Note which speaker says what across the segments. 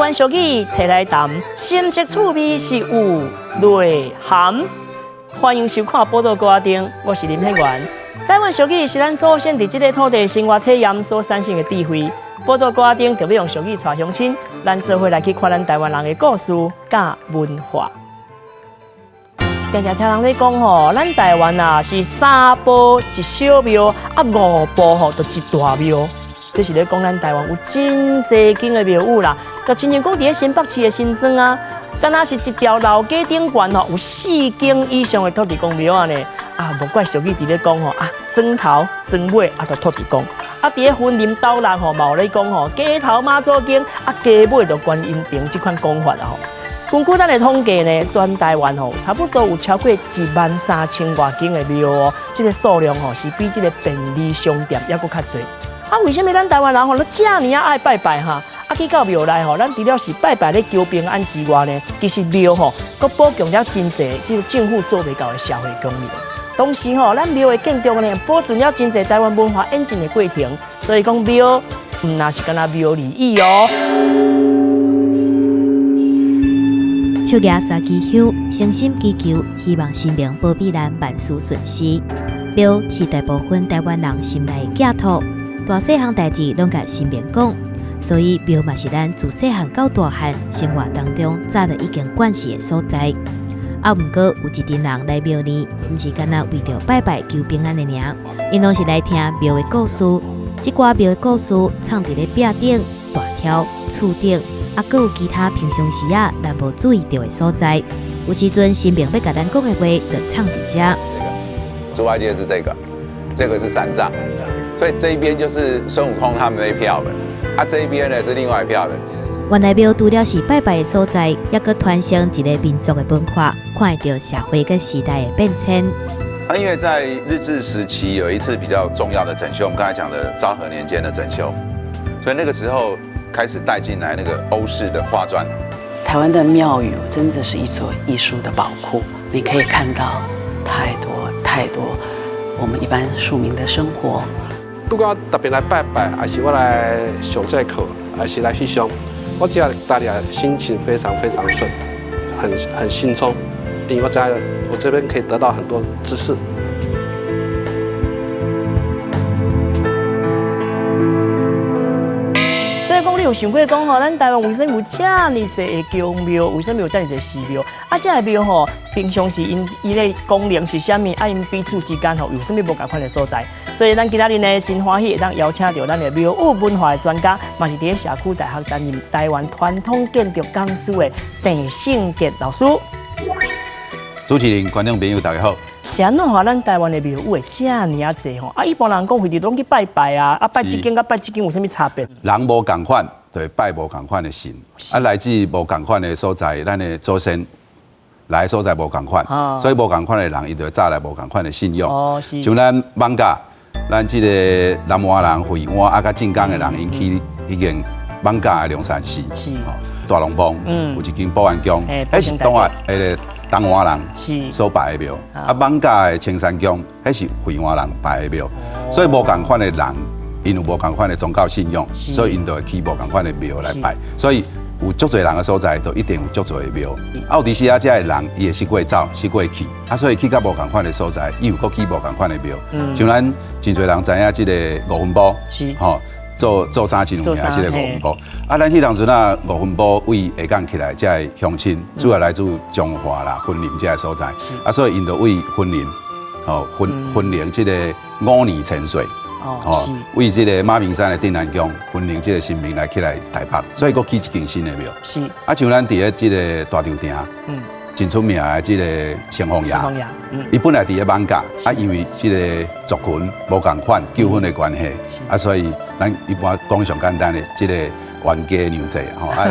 Speaker 1: 灣俗語提來談，深色趣味是有內涵。歡迎收看《寶島歌仔燈》，我是林獻元。台灣俗語是咱祖先佇這个土地生活體驗所產生的智慧。寶島歌仔燈特別用俗語帶鄉親，咱做伙來去看咱台灣人的故事佮文化。常常聽人咧講吼，咱台灣啊是三步一小廟，啊五步吼就一大廟。這是咧講咱台灣有真濟間的廟宇啦。就親像講佇咧新北市的新莊啊，敢若是一條老街頂懸吼，有四間以上的土地公廟啊呢。啊，無怪俗語佇咧講吼，啊，磚頭磚尾啊，就土地公。啊，佇咧雲林斗六吼，嘛有咧講吼，街頭媽祖宮，啊，街尾就觀音亭這款講法啊吼。根據咱的統計呢，全台灣吼差不多有超過1萬3千外間的廟哦，這个數量吼是比這个便利商店猶閣較濟。啊，為啥物咱台灣人吼攏遮爾仔愛拜拜哈？啊，去到廟內吼，咱除了是拜拜咧求平安之外呢，其實廟吼閣補強了真濟叫政府做袂到的社會功能。同時吼，咱廟的建築呢，保存了真濟台灣文化演進的過程，所以講廟毋若是干焦廟而已哦。
Speaker 2: 手舉三支香，誠心祈求，希望神明保庇咱萬事順遂。廟是大部分台灣人心內的寄託，大細項代誌攏共神明講，所以廟嘛是咱自細漢到大漢生活當中早就已經慣勢的所在。啊，毋過有一陣人來廟裡，毋是干焦為著拜拜求平安的爾，𪜶攏是來聽廟的故事。這寡廟的故事藏佇咧壁頂、大柱、厝頂。啊，閣有其他平常時仔咱無注意著的所在，有時陣神明欲共咱講的話，就藏佇遮。
Speaker 3: 豬八戒是這個，這個是三藏，所以這一邊就是孫悟空他們那一票的，啊，這一邊呢是另外一票的。
Speaker 2: 原來廟除了是拜拜的所在，猶閣傳承一个民族的文化，看會著社會佮時代的變遷。
Speaker 3: 啊，因為在日治時期有一次比較重要的整修，我們剛才講的昭和年間的整修，所以那個時候開始帶進來那個歐式的花磚。
Speaker 4: 台灣的廟宇真的是一座藝術的寶庫，你可以看到太多太多我們一般庶民的生活。
Speaker 5: 不管特別來拜拜，還是我來上這課，還是來翕相，我只要大家心情非常非常順，很輕鬆，因為我在我這邊可以得到很多知識。
Speaker 1: 所以講，你有想過講吼，咱台灣為啥物有遮爾濟的宮廟？為啥物有遮爾濟寺廟？啊，這个廟吼，平常時𪜶伊的功能是啥物？啊，𪜶彼此之間吼有啥物無仝款的所在？所以咱今仔日呢，真歡喜會當邀請著咱的廟宇文化的專家，嘛是佇咧社區大學擔任台灣傳統建築講師的鄭勝傑老師。
Speaker 3: 主持人、觀眾朋友，大家好。
Speaker 1: 是按怎予咱台灣的廟宇會遮爾仔濟吼？啊，一般人講，非得攏去拜拜啊，啊拜這間佮拜這間有啥物差別？
Speaker 3: 人無仝款，就會拜無仝款的神。啊，來自無仝款的所在，咱的祖先來的所在無仝款，所以無仝款的人，伊就會早來無仝款的信仰。像咱艋舺，咱這個南灣人、惠安啊，佮晉江的人，𪜶去彼間艋舺的龍山寺，大龍峒有一間保安宮，彼是東亞彼个東灣人所拜的廟。啊，艋舺的青山宮，彼是惠安人拜的廟。所以無仝款的人，𪜶有無仝款的宗教信仰，所以𪜶就會去無仝款的廟來拜。所以有足濟人的所在，就一定有足濟的廟。啊，有陣時啊，這个人伊會四處走，四處去，啊，所以去到無仝款的所在，伊有閣起無仝款的廟。像咱真濟人知影這个五分埔，吼，做做衫真有名，這个五分埔。啊，咱彼當陣啊，五分埔位下港起來，這个鄉親主要來自彰化啦、雲林這个所在。啊，所以𪜶就位雲林，吼，雲林這个五年千歲。哦，為這个馬鳴山的鎮瀾宮，雲林這个神明來起來台北，所以閣起一間新的廟。啊，像咱佇咧這个大稻埕，真出名的這个城隍爺，伊本來佇咧艋舺，啊，因為這个族群無仝款糾紛的關係，啊，所以咱一般講上簡單的這个冤家娘濟吼，啊，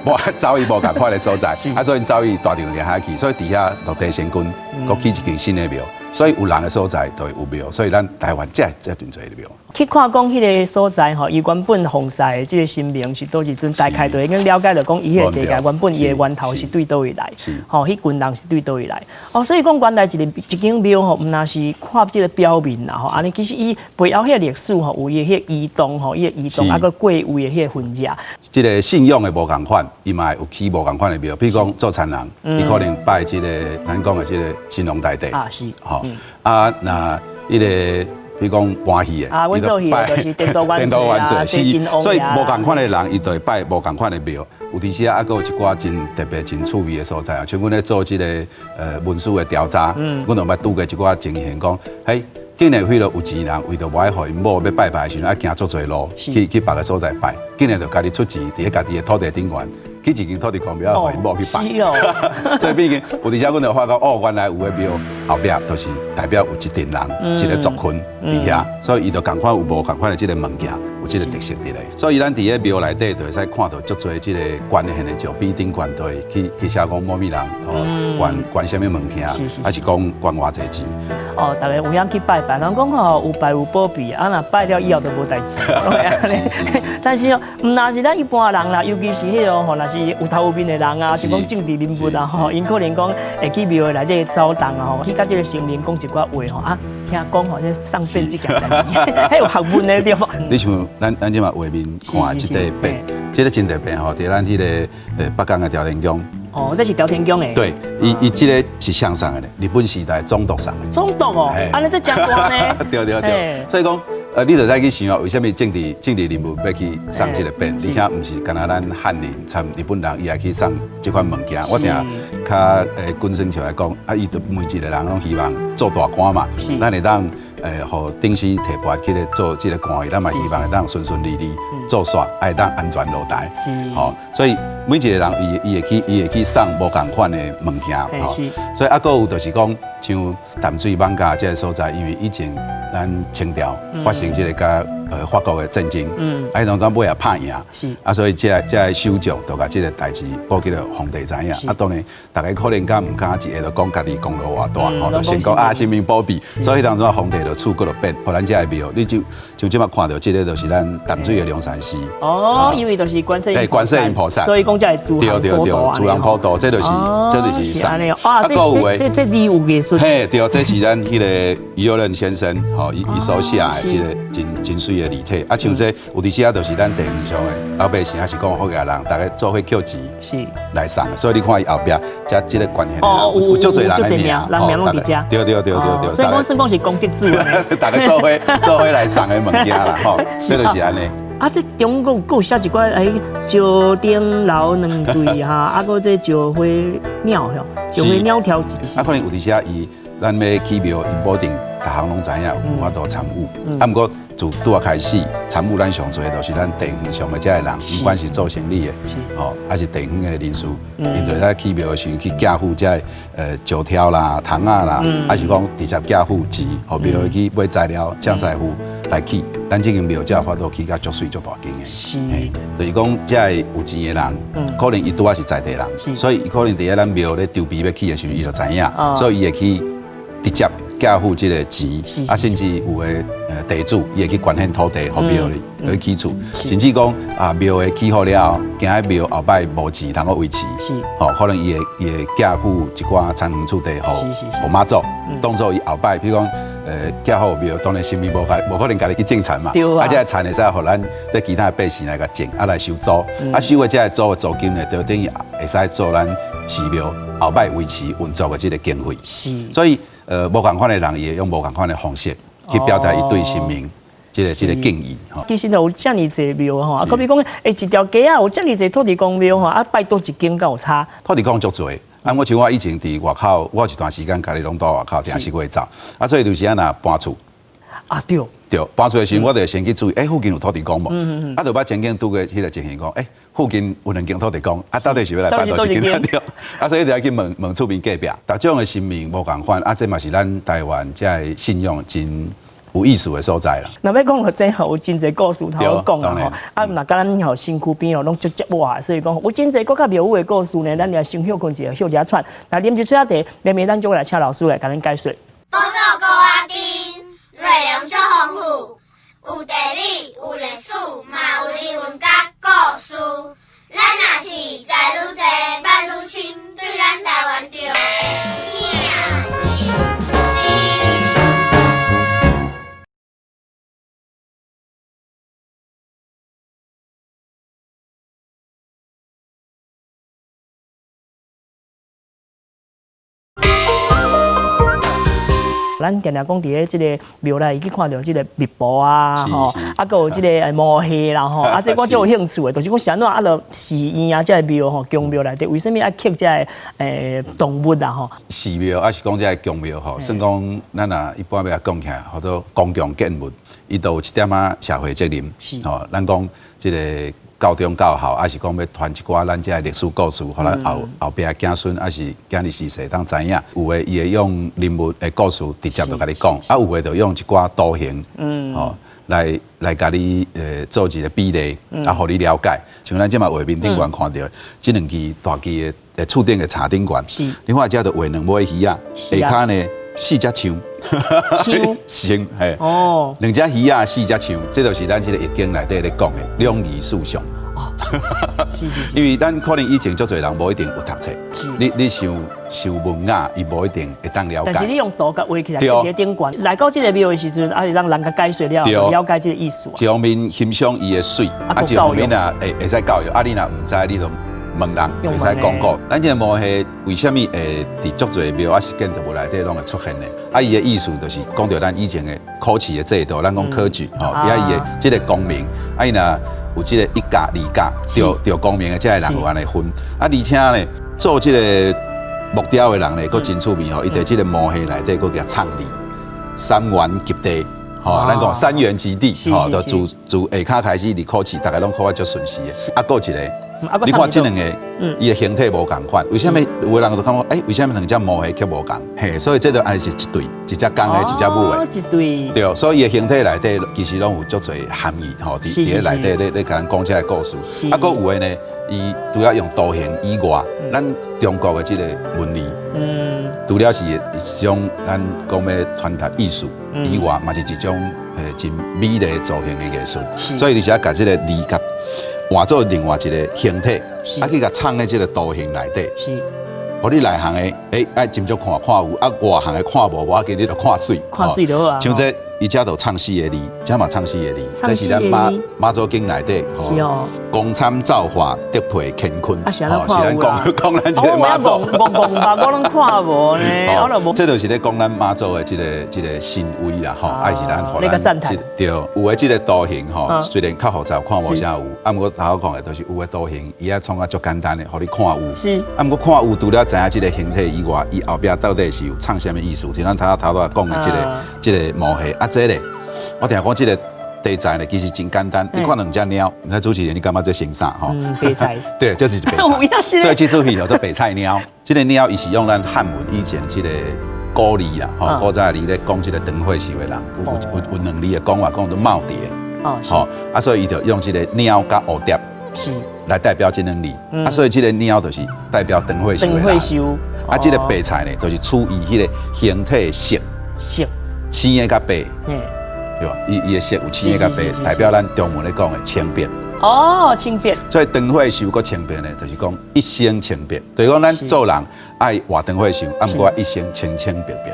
Speaker 3: 無走去無仝款的所在，啊，所以走去大稻埕遐去，所以佇遐落地仙君，閣起一間新的廟。所以有人的所在就會有廟，所以咱台灣才會遮真濟的廟。
Speaker 1: 去看講彼个所在吼，伊原本奉祀的這个神明是佗一陣，大概就已經了解著講伊彼个地界原本伊的源頭是對佗位來，吼，彼群人是對佗位來。哦，所以講原來一个一間廟吼，毋但是看這个表面啦吼，按呢其實伊背後彼个歷史吼，有伊的彼个移動吼，伊的移動啊，閣過位的彼个痕跡。
Speaker 3: 這个信仰的無仝款，伊嘛會有起無仝款的廟，比如講做田人，伊可能拜這个咱講的這个神農大帝
Speaker 1: 啊，是，
Speaker 3: 吼啊，若彼个。比如講搬戲的，
Speaker 1: 啊，阮做戲的就是顛倒萬歲啦，
Speaker 3: 是，所以無仝款的人，伊就會拜無仝款的廟。有陣時啊，閣有一寡真特別、真趣味的所在啊，像阮咧做這個文史的調查，阮就捌拄過一寡情形，講，嘿，竟然彼落有錢人為著無愛予𪜶某欲拜拜的時陣，愛行足濟路去別个所在拜，竟然就家己出錢佇咧家己的土地頂懸起一間土地公廟，予𪜶某去拜。
Speaker 1: 是哦。
Speaker 3: 所以變成有陣時阮就發覺，哦，原來有的廟後壁就是代表有一陣人，一个族群佇遐，所以伊就仝款有無仝款的這个物件，有這个特色佇咧。所以咱佇咧廟內底就會使看到足濟這个懸現的石碑頂懸，就會去寫講某物人，哦，捐捐啥物物件，還是講捐偌濟錢。
Speaker 1: 哦，逐家有影去拜拜，人講吼有拜有保庇，啊若拜了以後就無代誌。但是哦，毋但是咱一般人啦，尤其是彼个吼，若是有頭有面的人啊，是講政治人物啊吼，𪜶可能講會去廟內底走動啊吼，去佮這个神明講一寡話吼啊，聽講吼，這送變這件代誌，彼有學問的對無？
Speaker 3: 你像咱這馬畫面看這塊匾，這个真特別吼，佇咱彼个北港的朝天宮。
Speaker 1: 哦，這是朝天宮的。
Speaker 3: 對，伊這个是誰送的呢？日本時代總督送的。
Speaker 1: 總督哦，按呢這誠大呢。
Speaker 3: 對對對，所以講，你就使去想啊，為啥物政治人物欲去送這个匾？而且毋是干焦咱漢人參日本人，伊也去送這款物件。我聽較軍生出來講，啊，伊就每一个人攏希望做大官嘛，咱會當予頂司提拔起來做這个官，咱嘛希望會當順順利利做煞，會當安全落台。吼，所以每一个人伊會去送無仝款的物件，吼。所以啊，閣有就是講，像淡水艋舺這个所在，因為以前咱清朝發生這个佮法國的戰爭，啊，彼當陣尾也拍贏，啊，所以這个首長就共這个代誌報給予皇帝知影，啊，當然逐家可能較毋敢一下就講家己功勞偌大，吼，就先講啊，神明保庇，所以當陣皇帝就賜閣落匾，予咱這个廟，你就像這馬看著這个就是咱淡水的龍山寺。
Speaker 1: 哦，因為就是觀世音，
Speaker 3: 觀世音菩薩，
Speaker 1: 所以講才會慈
Speaker 3: 對對對，慈航普渡，這就是
Speaker 1: 送。啊，這這有藝術。
Speaker 3: 嘿，對，這是咱彼个於右任先生，吼，伊所寫的這个真真媠的字體。啊，像這有陣時啊，就是咱地方上的老百姓，還是講福建人，逐家做伙抾錢來送的。所以你看伊後壁，遮這个關係的人有足濟人的名，
Speaker 1: 人名攏佇遮。
Speaker 3: 對對對對對。
Speaker 1: 所以講算講是功德主。
Speaker 3: 逐家做伙來送的物件啦，吼，這就是按呢。
Speaker 1: 啊，這中國閣有寫一寡哎，石頂樓兩對哈，啊，閣這石花鳥吼，石花鳥條一。
Speaker 3: 啊，可能有陣時啊，伊咱欲起廟，伊無一定逐項攏知影，有法度參與。啊，毋過自拄仔開始參與咱上濟，就是咱地方上的這个人，不管是做生意的，吼，還是地方的人士，𪜶就在起廟的時陣去寄付這个石條啦、窗仔啦，還是講直接寄付錢，予廟去買材料、請師傅來起。咱這間廟才有法度起甲足媠足大間的。就是講，這个有錢的人，可能伊拄仔是在地人，所以伊可能佇咧咱廟咧籌備欲起的時陣，伊就知影，所以伊會去直接寄付這个錢，啊，甚至有的地主，伊會去捐獻土地，予廟裡去起厝，甚至講啊廟的起好了後，驚彼廟後擺無錢通閣維持，吼，可能伊會寄付一寡田園厝地，予媽祖，當做伊後擺，比如講，建好廟，當然神明無可能家己去種田嘛，啊，這个田會使予咱佇其他的百姓來共種，啊來收租，啊收的這个租的租金呢，就等於會使做咱寺廟後擺維持運作的這个經費。所以無仝款的人，伊會用無仝款的方式去表達伊對神明這个敬意。
Speaker 1: 其實有遮爾濟廟吼，啊，閣比講，一條街仔有遮爾濟土地公廟吼，啊，拜佗一間敢有差？
Speaker 3: 土地公足濟。啊，我像我以前佇外口，我有一段時間家己攏蹛外口，定時會走。啊，所以就是按若搬厝。
Speaker 1: 啊，對。
Speaker 3: 對，搬厝的時陣，我就先去注意，欸，附近有土地公無？啊，就捌曾經拄過彼个情形，講，欸，附近有兩間土地公，啊，到底是欲來拜佗一間？對。啊，所以就愛去問問厝邊隔壁，逐種的神明無仝款，啊，這嘛是咱台灣這个信仰真有意思的所在啦。
Speaker 1: 若欲講到這吼，有真濟故事通好講啊吼。啊，若佮咱吼身軀邊哦，攏足折磨，所以講有真濟閣較廟宇的故事呢。咱來先歇睏一下，歇一下喘。來啉一喙仔茶，明明咱就來請老師來共咱解說。
Speaker 6: 寶島高仔頂，內容足豐富，有地理，有歷史，嘛有人文佮故事。咱若是知愈濟，捌愈深，對咱台灣就會疼心。
Speaker 1: 咱定定講佇咧這个廟內，去看著這个密婆啊，吼，啊，閣有這个魔戲啦，吼，啊，這我足有興趣的，就是講是按怎啊，著寺院啊，這个廟吼，宮廟內底，為啥物愛刻這个動物啊，吼？
Speaker 3: 寺廟抑是講這个宮廟吼，算講咱若一般欲講起來，號做公共建物，伊都有一點仔社會責任，吼，咱講這个高中教校，抑是講欲傳一寡咱這个歷史故事，予咱後後壁的子孫，抑是囝兒時勢當知影。有的伊會用人物的故事直接就共你講，啊，有的就用一寡圖形，吼，來來共你做一個比例，啊，予你了解。像咱這馬畫面頂懸看著這兩支大支的厝頂的柴頂懸，你看這就畫兩尾魚仔，下跤呢四隻象，
Speaker 1: 象，
Speaker 3: 象，嘿，哦，兩隻魚仔四隻象，這就是咱這个易經內底咧講的兩儀四象。
Speaker 1: 哦，是是是。
Speaker 3: 因為咱可能以前足濟人無一定有讀冊，你想想文雅，伊無一定會當了解。
Speaker 1: 但是你用圖共畫起來，佇咧頂懸，來到這个廟的時陣，啊是讓人共解說了，了解這个意思。
Speaker 3: 一方面欣賞伊的媠，啊一方面啊會會使教育，啊你若毋知，你就問人會使講過。咱這个魔戲為啥物會佇足濟廟抑是建築物內底攏會出現呢？啊，伊的意思就是講著咱以前的考試的制度，咱講科舉吼，啊伊的這个功名，啊伊若有這个一甲、二甲，著著功名的這个人有按呢分。啊，而且呢，做這个木雕的人呢，閣真趣味吼，伊佇這个魔戲內底閣共創字，三元及第，吼，咱講三元及第，吼，就自自下跤開始佇考試，逐个攏考啊足順時的。啊，閣一个。你看這兩個，伊的形體無仝款，為啥物有的人就感覺，欸，為啥物兩隻魔戲卻無仝？嘿，所以這就按呢是一對，一隻公的，一隻母的。
Speaker 1: 一對。
Speaker 3: 對，所以伊的形體內底其實攏有足濟含義，吼，佇佇咧內底咧咧共咱講這个故事。啊，閣有的呢，伊除了用圖形以外，咱中國的這个文字，除了是一種咱講欲傳達意思以外，嘛是一種真美麗造型的藝術。所以就是共這个字共換做另外一个形體，啊去共藏佇這个圖形內底，予你內行的，欸，愛斟酌看看有，啊外行的看無，無要緊，你就看媠，
Speaker 1: 看媠就好啊。
Speaker 3: 像這伊遮就藏四个字，遮嘛藏四个字，這是咱媽媽祖經內底吼，公參造化，德配乾坤。
Speaker 1: 啊，是咱講
Speaker 3: 講咱這个媽祖。
Speaker 1: 戆戆目我攏看無呢，我都無。
Speaker 3: 這就是咧講咱媽祖的這个這个神威啦，吼，啊是咱予咱對，有的這个圖形吼，雖然較複雜，看無啥有，啊，毋過頭拄講的，就是有的圖形，伊愛創啊足簡單的，予你看有。
Speaker 1: 是。
Speaker 3: 啊，毋過看有，除了知影這个形體以外，伊後壁到底是有藏啥物意思？像咱頭拄仔講的這个這个魔戲，啊，這咧，我聽講這个題材呢，其實真簡單。你看兩隻貓，你看主持人，你感覺這像啥？吼，
Speaker 1: 白菜。
Speaker 3: 對，就是白菜。所以這出戲叫做白菜貓。這个貓，伊是用咱漢文以前這个古字啦，吼，古早字咧講這个長歲壽的人，有有有兩字的講法，講做耄耋。
Speaker 1: 哦，
Speaker 3: 啊，所以伊就用這个貓佮蝴蝶，
Speaker 1: 是
Speaker 3: 來代表這兩字。啊，所以這个貓就是代表長歲壽的人。
Speaker 1: 長歲壽。
Speaker 3: 啊，這个白菜呢，就是取伊彼个形體色。
Speaker 1: 色。
Speaker 3: 青的佮白，對吧？伊伊的色有青的佮白，代表咱中文咧講的清白。
Speaker 1: 哦，清白。
Speaker 3: 所以長歲壽閣清白呢，就是講一生清白。就是講咱做人愛活長歲壽，啊，毋過一生清清白白。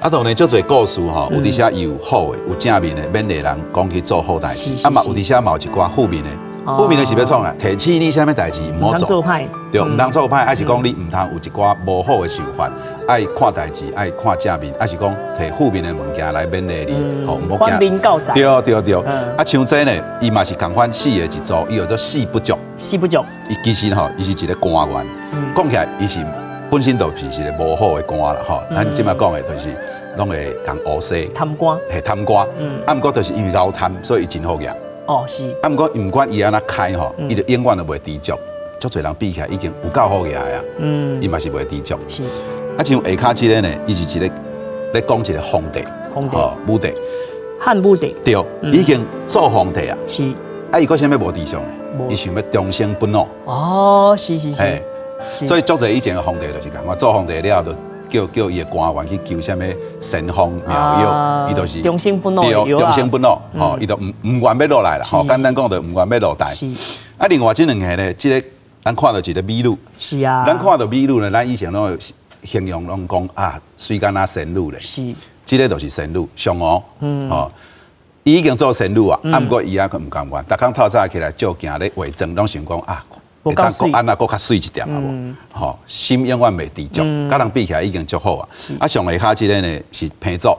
Speaker 3: 啊，當然足濟故事吼，有佇遮伊有好的，有正面的，勉勵人講去做好代誌。啊嘛有佇遮嘛有一寡負面的。負面的是欲創啊？提醒你啥物代誌毋好做，對，毋通做歹，抑是講你毋通有一寡無好的想法，愛看代誌，愛看正面，抑是講提負面的物件來勉勵你，吼，毋好驚。對對對，啊，像這呢，伊嘛是仝款四个一組，伊叫做四不足。
Speaker 1: 四不足。
Speaker 3: 伊其實吼，伊是一个官員，講起來，伊是本身就是一个無好的官啦，吼。咱這擺講的就是攏會共烏西
Speaker 1: 貪官，
Speaker 3: 係貪官。啊，毋過就是因為𠢕貪，所以伊真好額。
Speaker 1: 哦，是。
Speaker 3: 啊，毋過毋管伊按怎開吼，伊就永遠都袂知足。足濟人比起來已經有夠好額啊，伊嘛是袂知足。
Speaker 1: 是。
Speaker 3: 啊，像下跤這个呢，伊是一个咧講一个皇帝，
Speaker 1: 皇帝，
Speaker 3: 武帝，
Speaker 1: 漢武帝。
Speaker 3: 對，已經做皇帝啊。
Speaker 1: 是。
Speaker 3: 啊，伊閣啥物無知足呢？伊想欲長生不老。
Speaker 1: 哦，是是是。
Speaker 3: 所以足濟以前的皇帝就是仝款，做皇帝了後就叫伊的官員去求啥物神方妙藥，伊就是
Speaker 1: 長生不老。
Speaker 3: 對，長生不老，吼，伊就毋願欲落來啦，吼，簡單講就毋願欲落台。啊，另外這兩个呢，這个咱看著一个美女，咱看著美女呢，咱以前攏形容攏講啊，媠敢若仙女咧，這个就是仙女，嫦娥，吼。伊已經做仙女啊，啊，毋過伊猶閣毋甘願，逐工透早起來照鏡咧化妝，攏想講啊，會當閣按怎閣較媠一點啊無？吼，心永遠袂知足，佮人比起來已經足好啊。啊，上下跤這个呢是彭祖。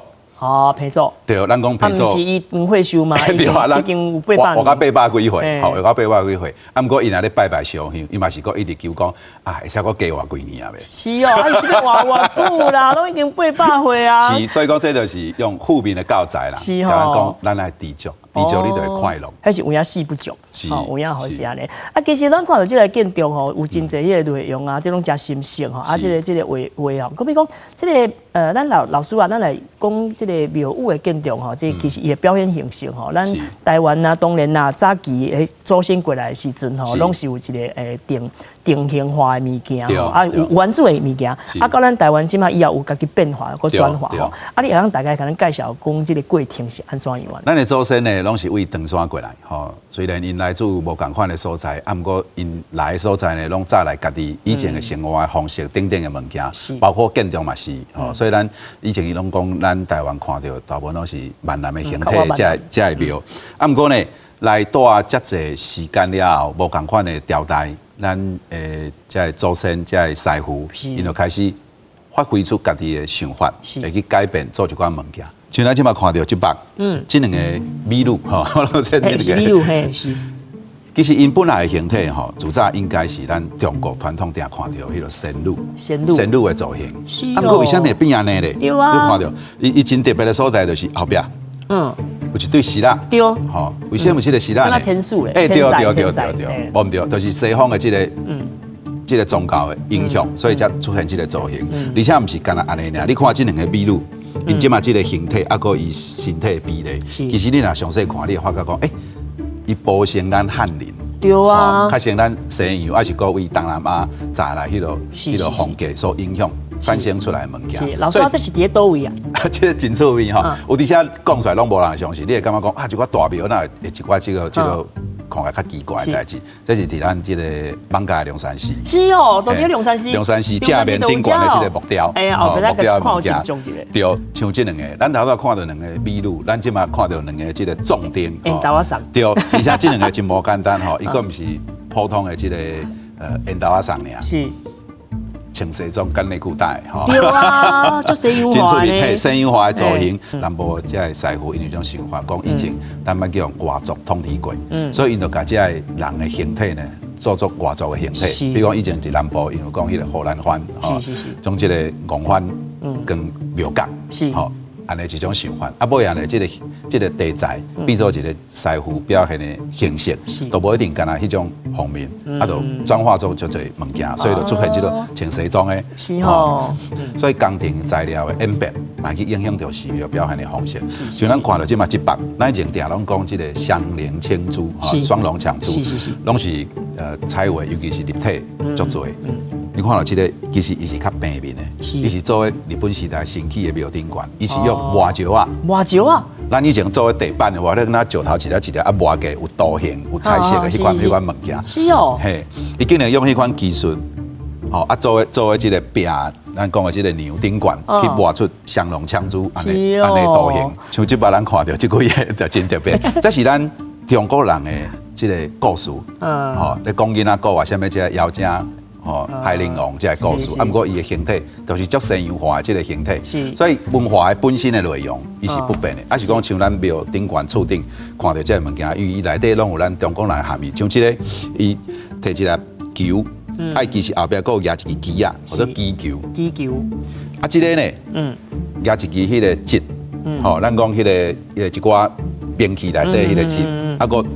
Speaker 1: 哦，彭祖。
Speaker 3: 對，咱講彭祖。
Speaker 1: 毋是伊黃歲壽嘛？
Speaker 3: 對啊，
Speaker 1: 已經有800
Speaker 3: 活到800幾歲，吼，活到800幾歲。啊，毋過伊若咧拜拜燒香，伊嘛是閣一直求講啊，會使閣加活幾年啊袂？
Speaker 1: 是哦，啊，伊這欲活偌久啦，攏已經800歲啊。
Speaker 3: 是，所以講這就是用負面的教材啦。
Speaker 1: 是吼。
Speaker 3: 共咱講，咱愛知足，知足你就會快樂。
Speaker 1: 彼是有影死不足，吼，有影好是按呢。啊，其實咱看著這个建築吼，有真濟彼个內容啊，這攏誠深色吼，啊，這个畫畫吼，閣比講，這个咱老師啊，咱來講這个廟宇的建築吼，這其實伊的表現形式吼，咱台灣啊，當然啊，早期彼祖先過來的時陣吼，攏是有一个定型化的物件吼，啊，有原始的物件，啊，到咱台灣這馬以後有家己變化，閣轉化吼。啊，你會當大概共咱介紹講這个過程是按怎樣啊？
Speaker 3: 咱的祖先呢，攏是對長山過來，吼。雖然𪜶來自無仝款的所在，啊，毋過𪜶來的所在呢，攏早來家己以前的生活的方式等等的物件，包括建築嘛是，吼。所以咱以前伊攏講，咱台灣看著大部分攏是閩南的形體，這个廟。啊，毋過呢，來蹛遮濟時間了後，無仝款的朝代，咱這个祖先、這个師傅，𪜶就開始發揮出家己的想法，會去改變做一寡物件。像咱這馬看著這幅，這兩個美女吼，
Speaker 1: 這兩個美女嘿是。
Speaker 3: 其實𪜶本來的形體吼，最早應該是咱中國傳統定看著彼个仙女，
Speaker 1: 仙女
Speaker 3: 仙女的造型。
Speaker 1: 是
Speaker 3: 啊，毋過為啥物會變按呢咧？
Speaker 1: 對啊。
Speaker 3: 你看著伊真特別的所在就是後壁，有一對獅仔。
Speaker 1: 對。
Speaker 3: 吼，為啥物這个獅仔呢？
Speaker 1: 天使咧。
Speaker 3: 欸，對對對對對，無毋對，就是西方的這個宗教的影響，所以才出現這个造型。而且毋是干焦按呢爾，你看這兩個美女。𪜶這馬這个形體，啊，閣伊身體的比例，其實你若詳細看，你會發覺講，欸，伊無像咱漢人，
Speaker 1: 對啊，
Speaker 3: 較像咱西洋，抑是閣對東南亞早來彼个風格所影響產生出來的物件。
Speaker 1: 老師，這是佇咧佗位啊？
Speaker 3: 這个真趣味吼，有陣時講出來攏無人相信，你會感覺講啊，這個大廟哪會一寡這個看起來較奇怪的代誌，這是佇咱這个艋舺的龍山寺。
Speaker 1: 是哦，佇龍山寺。
Speaker 3: 龍山寺正面頂懸的這个木雕，
Speaker 1: 哎呀，後壁咱看有真像一个。
Speaker 3: 對，像這兩个，咱頭拄看著兩个美女，咱這馬看著兩个這个壯丁。
Speaker 1: 緣投仔送。
Speaker 3: 對，而且這兩个真無簡單吼，伊閣毋是普通的這个緣投仔送爾。穿西裝佮內褲帶吼。
Speaker 1: 對啊，足西洋化的。
Speaker 3: 西洋化的造型，南部這个師傅𪜶有種想法，講以前咱捌叫外族統治過，所以𪜶就共這个人的形體呢，做外族的形體。比如講以前佇南部，𪜶有講彼个荷蘭番，將這个戇番跟廟角，吼，按呢一種想法。啊，尾仔呢，這个題材變做一个師傅表現的形式，都無一定干焦彼種方面，啊，就轉化做足濟物件，所以就出現這个穿西裝的。
Speaker 1: 是吼。
Speaker 3: 所以工程材料的演變，嘛去影響著寺廟表現的方式。像咱看著這馬這幅，咱以前定攏講這个雙龍搶珠，雙龍搶珠，攏是彩畫，尤其是立體足濟。你看著這个，其實伊是較平面的，伊是做日本時代新起的廟頂懸，伊是用磨石仔。
Speaker 1: 磨石仔。
Speaker 3: 咱以前做的地板的話，你若石頭一粒一粒啊磨過有圖形、有彩色的彼款物件。
Speaker 1: 是哦。
Speaker 3: 嘿，伊竟然用彼款技術，吼啊做的這个壁，咱講的這个梁頂懸，去磨出雙龍搶珠按呢按呢圖形。像這擺咱看著這幾个就真特別，這是咱中國人的這个故事。吼，咧講囡仔故啊，啥物這个妖精。吼，海陵王這个故事，啊，毋過伊的形體就是足西洋化的這个形體，所以文化的本身的內容，伊是不變的。啊，是講像咱廟頂懸厝頂看著這个物件，因為伊內底攏有咱中國人的含義，像這个，伊提一个球，啊，其實後壁閣有舉一支旗仔，叫做旗球。
Speaker 1: 旗球。
Speaker 3: 啊，這个呢，舉一支彼个節，吼，咱講彼个一寡兵器內底彼个節，啊，閣舉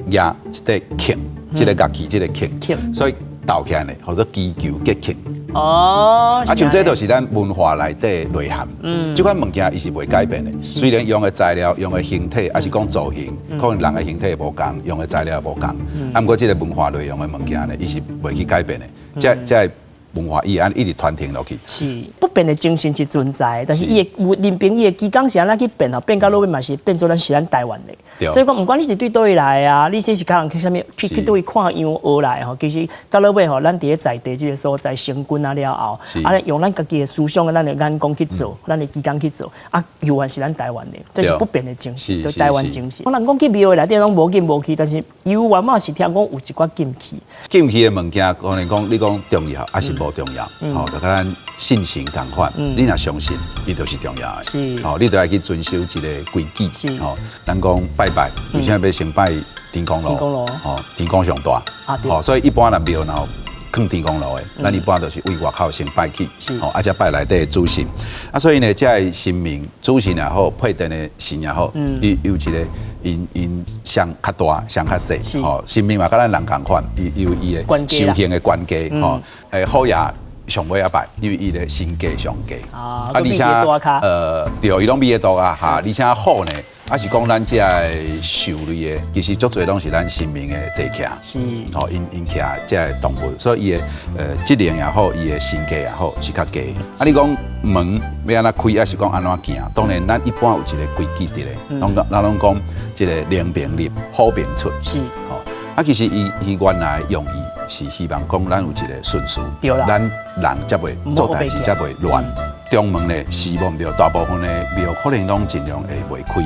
Speaker 3: 一塊磬，這个樂器，這个磬，所以鬥起來呢，叫做祈求吉慶。
Speaker 1: 哦，
Speaker 3: 啊，像這就是咱文化內底內涵。這款物件伊是袂改變的。雖然用的材料、用的形體，抑是講造型，可能人的形體無仝，用的材料無仝。啊，毋過這个文化內容的物件呢，伊是袂去改變的。這個文化伊按呢一直傳承落去。
Speaker 1: 是不變的精神是存在，但是伊的有任憑伊的期間是按怎去變吼，變到落尾嘛是變做咱是咱台灣的。所以講，毋管你是對佗位來啊，你這是較人去啥物去佗位看樣學來吼，其實到落尾吼，咱佇咧在地這个所在生根啊了後，啊用咱家己的思想、咱的眼光去做，咱的期間去做，啊猶原是咱台灣的，這是不變的精神，就台灣精神。我人講去廟的內底攏無禁無忌，但是猶原嘛是聽講有一寡禁忌。
Speaker 3: 禁忌的物件，可能講你講重要，抑是無重要？吼，就佮咱信神仝款，你若相信，伊就是重要的。吼，你就愛去遵守一个規矩。吼，咱講拜拜，為啥欲先拜天公爐？
Speaker 1: 天公爐。
Speaker 3: 吼，天公上大。吼，所以一般若廟若有囥天公爐的，咱一般都是對外口先拜起。吼，啊，才拜內底的主神。啊，所以呢，這个神明主神也好，配殿的神也好，伊有一个𪜶𪜶上較大，上較細。吼，神明嘛，佮咱人仝款，伊有伊的修行的關係。吼，虎爺上尾仔拜，因為伊的身價上低。
Speaker 1: 啊，而且
Speaker 3: 對，伊攏比較大啊，哈，而且虎呢，抑是講咱這个獸類的，其實足濟攏是咱神明的坐騎。吼，𪜶𪜶騎這个動物，所以伊的職能也好，伊的身價也好，是較低。啊，你講門欲按怎開，抑是講按怎行？當然，咱一般有一个規矩佇咧，攏咱攏講這个龍爿入，虎爿出。吼，啊，其實伊伊原來用意是希望講咱有一个順序，咱人才袂做代誌才袂亂。中門咧是無毋對，大部分的廟可能攏盡量會袂開，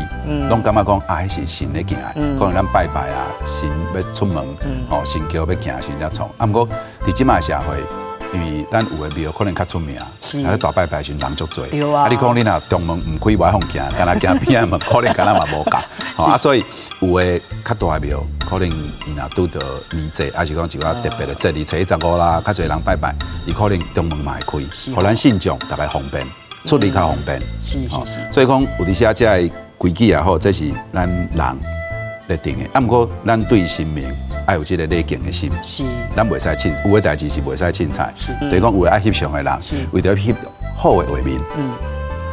Speaker 3: 攏感覺講啊，彼是神咧行的，可能咱拜拜啊，神欲出門，吼，神轎欲行時才創。啊，毋過佇這擺社會，因為咱有的廟可能較出名，啊，大拜拜時人足濟。啊，你講你若中門毋開，無予行，干焦行邊仔門，可能敢若嘛無仝。吼啊，所以有的較大的廟，可能伊若拄著年節，抑是講一寡特別的節日，初一十五啦，較濟人拜拜，伊可能中門嘛會開，予咱信眾逐家方便，出入較方便。所以講有陣時啊，這个規矩也好，這是咱人來定的。啊，毋過咱對神明愛有這个禮敬的心。咱袂使凊，有的代誌是袂使凊彩。就是講有的愛翕相的人，為著翕好的畫面。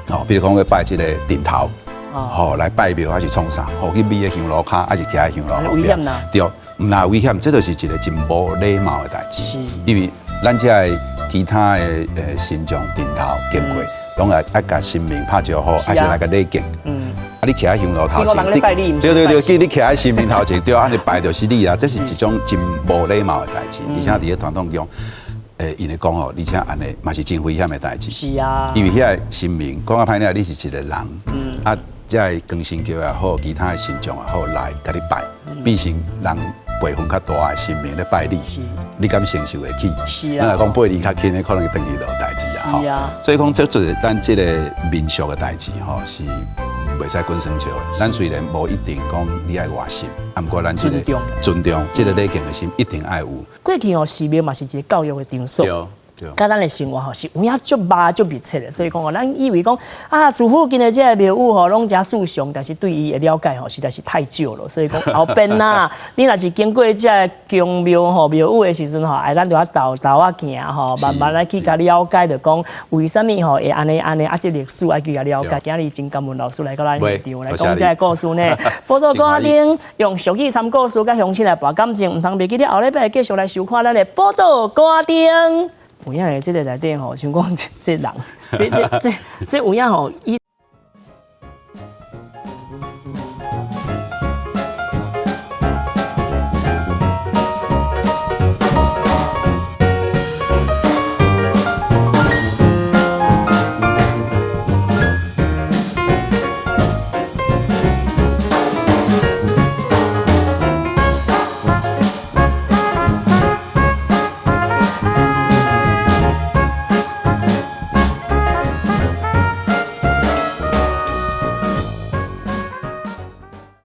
Speaker 3: 哦，比如講欲拜這个陣頭。吼，來拜廟還是創啥？吼，去覕佇香爐跤，抑是徛佇香爐後
Speaker 1: 壁？
Speaker 3: 對，毋但危險，這就是一个真無禮貌的代誌。因為咱這个其他的神像陣頭經過，攏會愛共神明拍招呼，抑是來共禮敬。啊，你徛佇香爐頭前，對對對，見你徛佇神明頭前，對，按呢拜就是你啊，這是一種真無禮貌的代誌，而且佇咧傳統中，𪜶會講吼，而且按呢嘛是真危險的代誌。因為遐个神明講較歹聽，你是一个人，啊，這个光神轎也好，其他的神像也好來共你拜，變成人輩分較大的神明咧拜你，你敢承受會起？咱若講輩分較輕的，可能轉去就有代誌啊。所以講，這做咱這个民俗的代誌吼，是袂使滾耍笑的。咱雖然無一定講你愛偌信，啊，毋過咱這個尊重，這个禮敬的心一定愛有。
Speaker 1: 過去吼，寺廟嘛是一个教育的場所。佮咱的生活吼是有影足密足密切的，所以講吼，咱以為講啊，厝附近的這个廟宇吼攏誠四常，但是對伊的了解吼實在是太少了。所以講後邊呐，你若是經過這个宮廟吼廟宇的時陣吼，哎，咱就愛沓沓仔行吼，慢慢來去共了解，就講為啥物吼會按呢按呢，啊，這歷史愛去共了解。今日真感恩老師來到咱現場來講這个故事呢。寶島歌仔頂用俗語參故事，佮鄉親來博感情，毋通袂記得後禮拜繼續來收看咱的寶島歌仔頂。有影的這个內底吼，像講這這人，這這這這有影吼，伊。